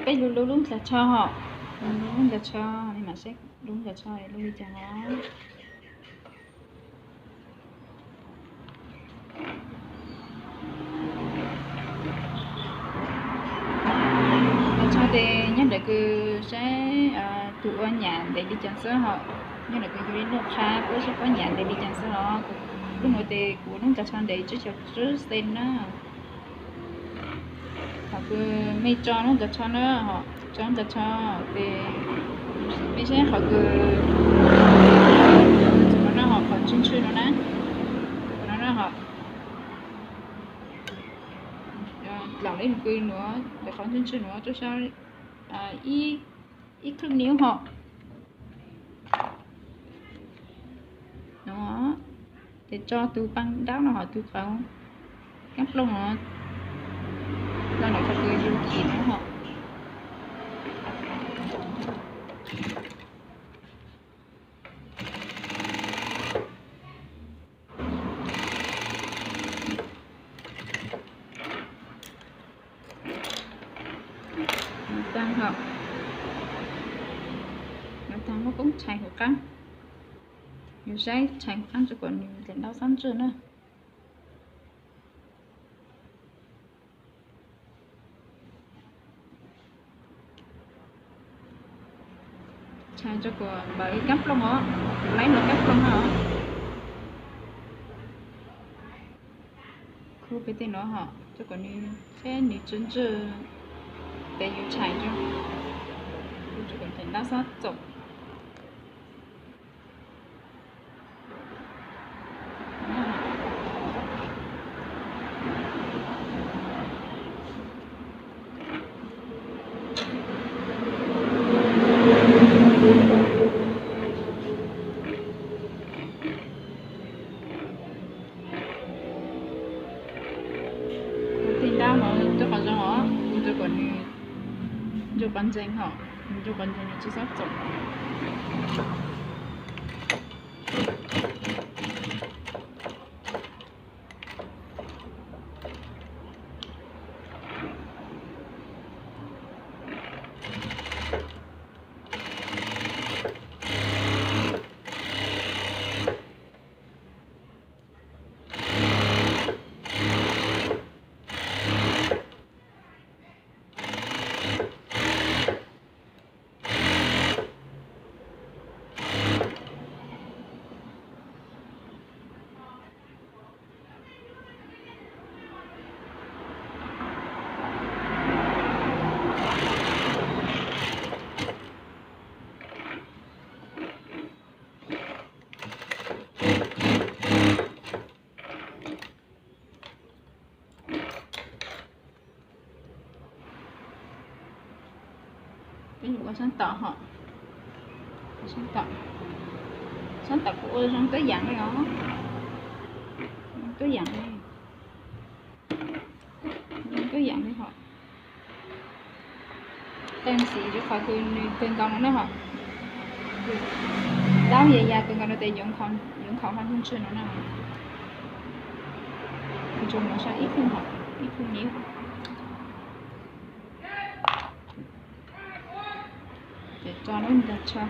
Peb lub lub ntas tsho hos, lub ntas tsho, nej mam saib lub ntas tsho lub li cas hos. Ntas tsho ces nyob ntawm kws saib tus ua nyam ntev li cas xwb hos, nyob ntawm kws yus li nuj qha puab saib puab nyam ntev li cas xwb hos. Lub nuav ces kuv lub ntas tsho ntev tsib caug tsib xees na. Thaum kws mej tso lub ntas tsho na, tso lub ntas tsho ces mej saib qhov kws no na, qhov ntshw ntshw no na, no na hos, tlaus le nuav kws nuav, qhov ntshw ntshw nuav rau sab ib thwj niv hos. No ces tso tus paj ntaub no hos, tus qhov kaab plooj no, no ntawm qhov kws yus chim no hos. Taag hos, taag muab koob tshais huv qaab, yus saib tshais huv qaab rua kom nws daim ntaub xob ntswj na. Tshais rua kom npawv kaab plooj os, laib npawv kaab plooj na. Khub pem tej no hos rua kom nws, saib nws tsw ntswj, tes yus tshais rua, rua kom daim ntaub xob txaum. Kuv tig ntaub no rua qhov zoo os, kuv rua kom nws ntsuj qhov ntseeg hos, nws ntsuj qhov ntseeg nws tsi xob txaum. Peb yuav ua sab tom hos, sab tom, sab tom kuv ua zoo tuab yaam li os, zoo tuab yaam li, zoo tuab yaam li hos. Teem xim rua qhov kws nws kawg nkaus no na hos, ntaub ya ya kawg nkaus no tes yuav nkhaus ho ntshw ntshw no na. Kuv tsuas muab saib ib thwj hos, ib thwj niv. Ces tso lub ntas tsho,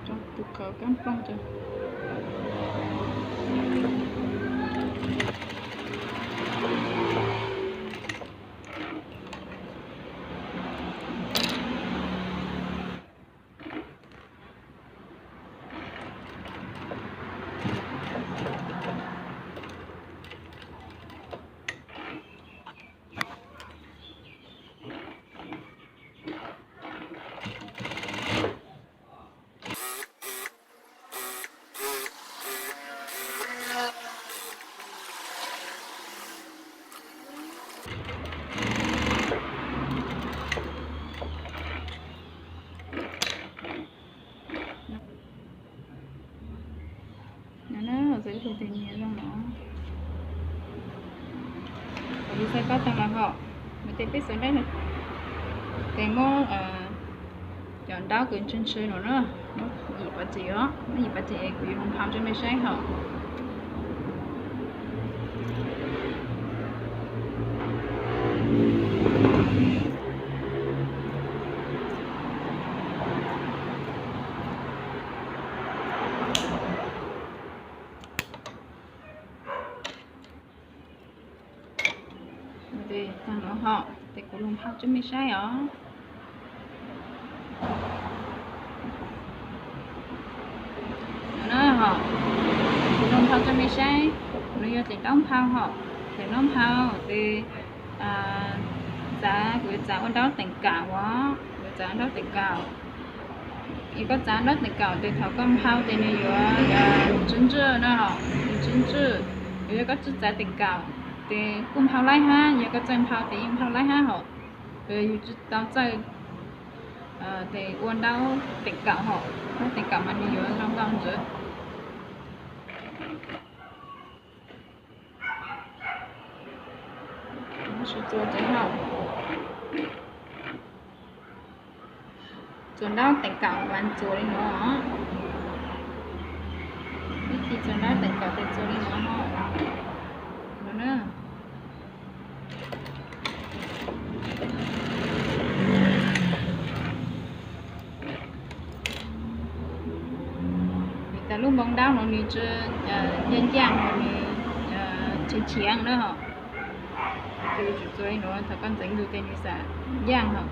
tso tus qhov kaab plooj rua. No na, txawm ib tug twg nyiam zoo no, kuv txhaj pab tag los hos, mus tes peb xav laib no, tes muab cov ntaub kws ntshw ntshw no na, muab yim pov tseg os, muab yim pov tseg es kuv yuav mus pham rua mej saib hos. Tag no hos ces kuv los nphau rau mej saib os. No na hos, kuv los nphau rau mej saib, no yog daim ntaub nphau hos, daim ntaub nphau ces txav, kuv yuav txav ua ntaub teem kaum os, kuv yuav txav ua ntaub teem kaum. Yog koj txav ntaub teem kaum ces thaum koj nphau ces nws yuav tsw ntswj no, nws tsw ntswj. Yog koj tsis txav teem kaum ces kuj nphau laib hab, yog koj txawj nphau ces yeej nphau laib hab hos. Yus tsis tau txawj ces ua ntaub teem kaum hos, ntaub teem kaum mas nws yuav zoo nkauj ntawd. Txua, txua ntaub teem kaum mas txua li no. Ib txhij txua ntaub teem kaum ces txua li no no na. Vim tas lub npoo ntaub no nws tsis ncaaj ncaaj, nws chiav chiav na hos. Ces yuav tsum txua li no, thaum koj ntxeev tus ces nws xam ncaaj hos.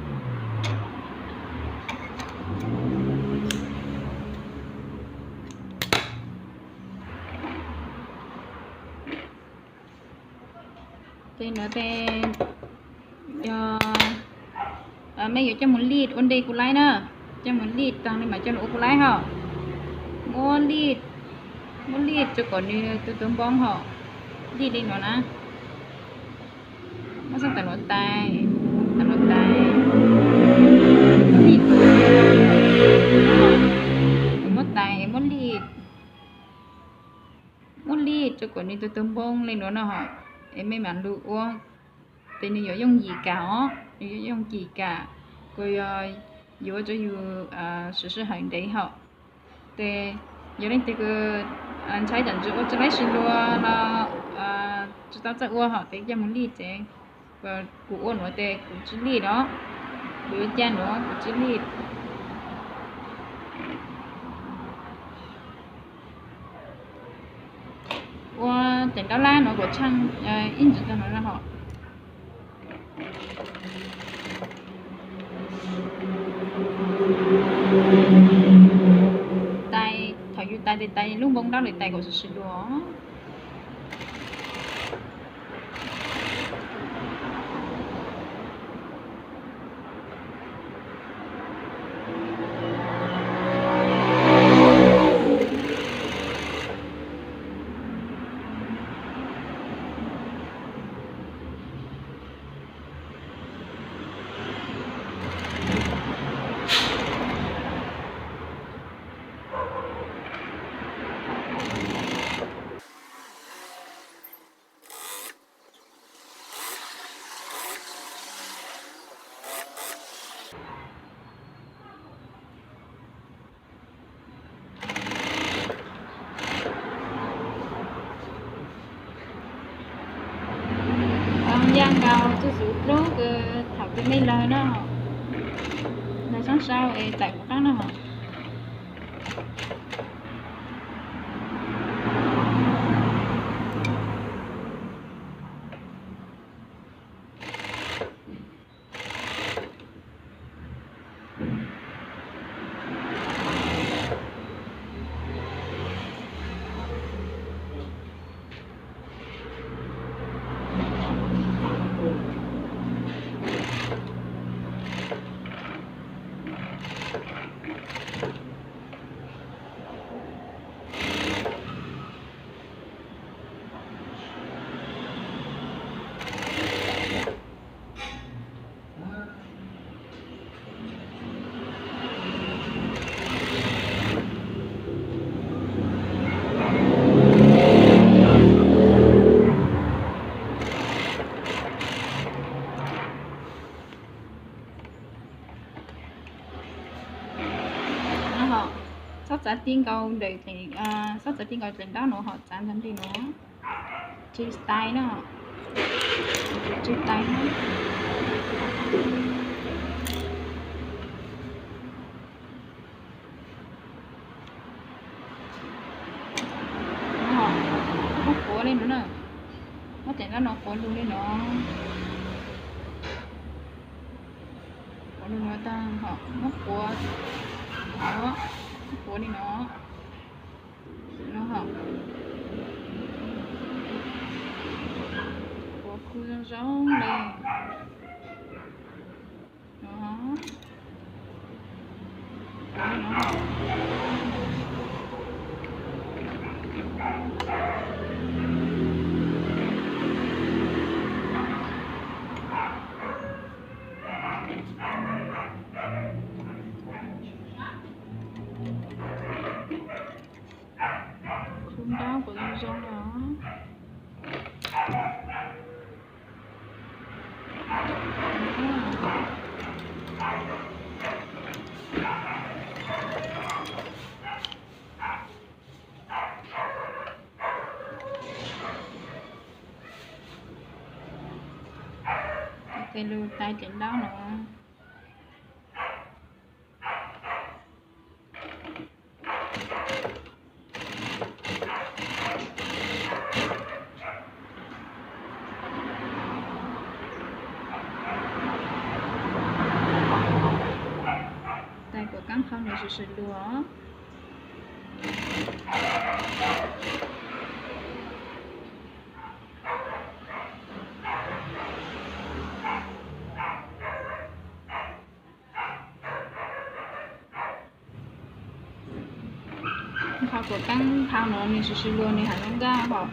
Ces no ces yog mej yuav coj mus lij ua ntej kuj laib na, coj mus lij taag li mas coj los ua kuj laib hos. Muab lij, muab lij rua kom nws tu tu npoo hos, lij li no na. Muab xaab tawm nuav tais, tawm nuav tais, lij, muab tais muab lij, muab lij rua kom nws tu tu npoo li nuav no hos, es mej mam lug ua, ces nws yuav yooj yim kag os, nws yuav yooj yim kag, kuas yog yuav rua yus siv sij hawm ntev hos. Ces yog leej twg ntshai tam ntsis ua tsis laib sib luas los tsis tau txawj ua hos ces coj mus lij ces, kuv ua nuav ces kuv tsis lij os, kuv yuav ca nuav kuv tsis lij. Ua ces ntaub lab nuav kuas tshaaj ib ntsis tag nuav hos. Tais, thaum yus tais ces tais lub npoo ntaub lawm tais kom sib sib luas. Yaa nkaus txuj xwm dlub kws thaum kws mej lawg na, lawg sab sau es tawm mus qaab na hos. Txhob txav ti nkaus ntawm, txhob txav ti nkaus daim ntaub nuav hos, txav ntawm ntawm nuav. Tseg tais na, tseg tais na. Muab quav li no na, muab daim ntaub no quav lug li no. Tag hom muab quav, muab quav li no, no hom, quav khu zoo zoo li no. Khu nrab kom zoo zoo os. Tej lug tais cov ntaub no. Tais kuam kaab qhau nws swm swm lug. Qhov kuam kaab qhau no nws swm swm lug nws has zoo nkauj hom.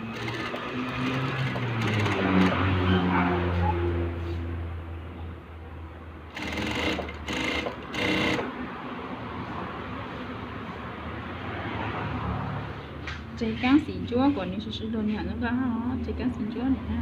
Tseg kaab xim ntsuab kuam nws swm swm lug nws has zoo nkauj hab, tseg kaab xim ntsuab nws na.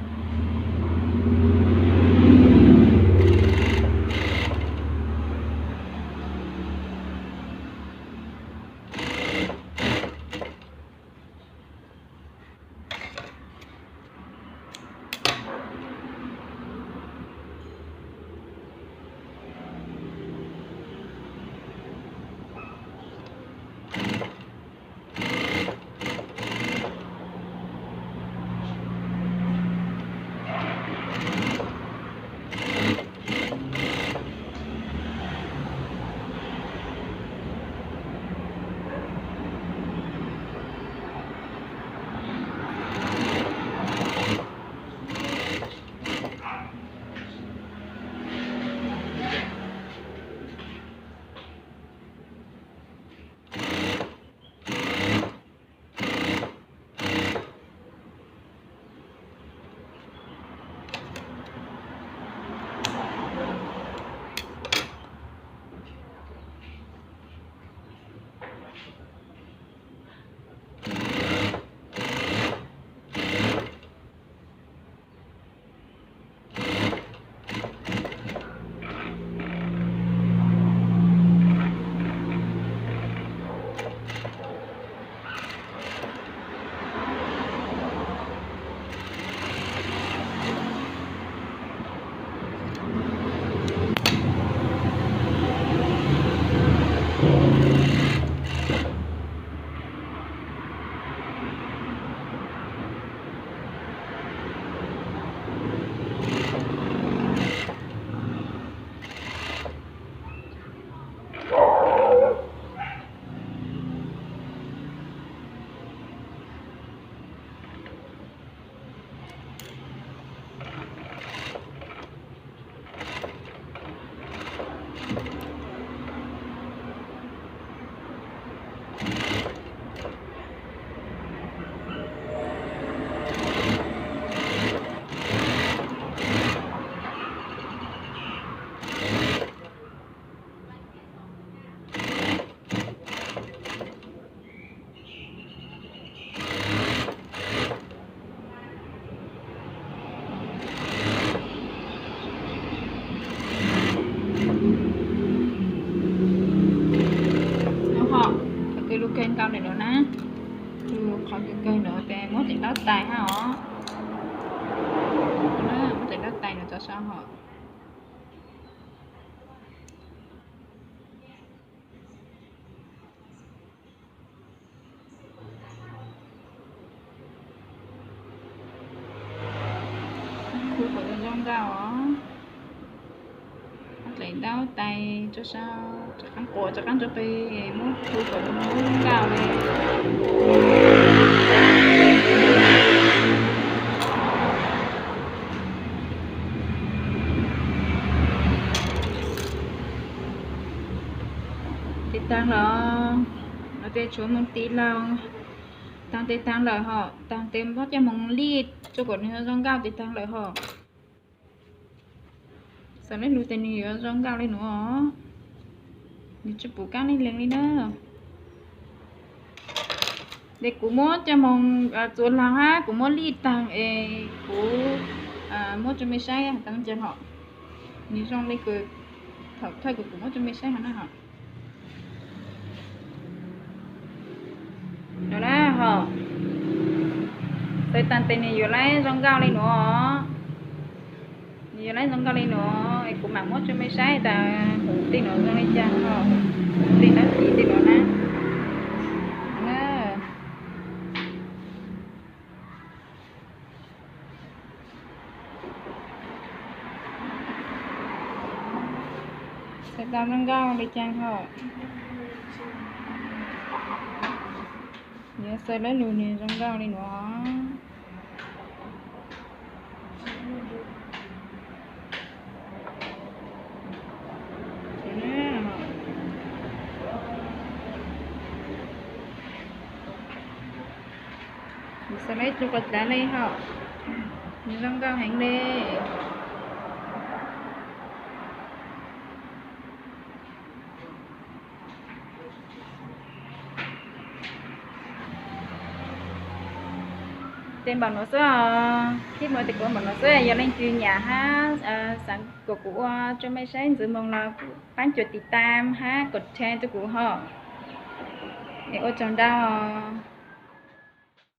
Nyob hom, qhov kws lug kawg ntau ntawm nuav na, lug qhov kws kawg ntawm tes muab cov ntaub tais hab os, muab cov ntaub tais nuav tso sab hom. Kuv kuam zoo nkauj os, dlaim Daub tais rau saum, rov qab quav, rov qab ntsuab qis, muab hu kom zoo nkauj li. Tes taag lawm, no tes tshuav moog tiv laug, taag tes taag lawm hos, taag tes muab coj moog lij rua kom nwg zoo nkauj tes taag lawm hos. Xav lub lug tes nwg yuav zoo nkauj le nuav, nwg tsi pum kaab leej leeg li na. Tes kuv muab coj moog txuas laug hab kuv muab lij taag es kuv muab rua mej saib has tas ca hom, nwg zoo le kws thaum thawj kws kuv muab rua mej saib hov na hom. No na hom, xav tas tes nwg yuav lub zoo nkauj le nuav, nwg yuav lub zoo nkauj le nuav es kuv maam muab rua mej saib tas huv tej nuav zoo le caag hom, huv tej dlaab tsi tej nuav na. Xav tas zoo nkauj le caag hom, yuav xav lub lug nwg zoo nkauj le nuav. Xav lub rua quas dlav le hom, nwg zoo nkauj heev le. Tes npaum nuav xwb os, tib muaj tes kuv npaum nuav xwb, yog leej twg nyam hab xaav kom kuv ua rua mej saib ntxiv moog los paab cuam tiv tam hab kov tshee rua kuv hom. Es ua tsaug ntau.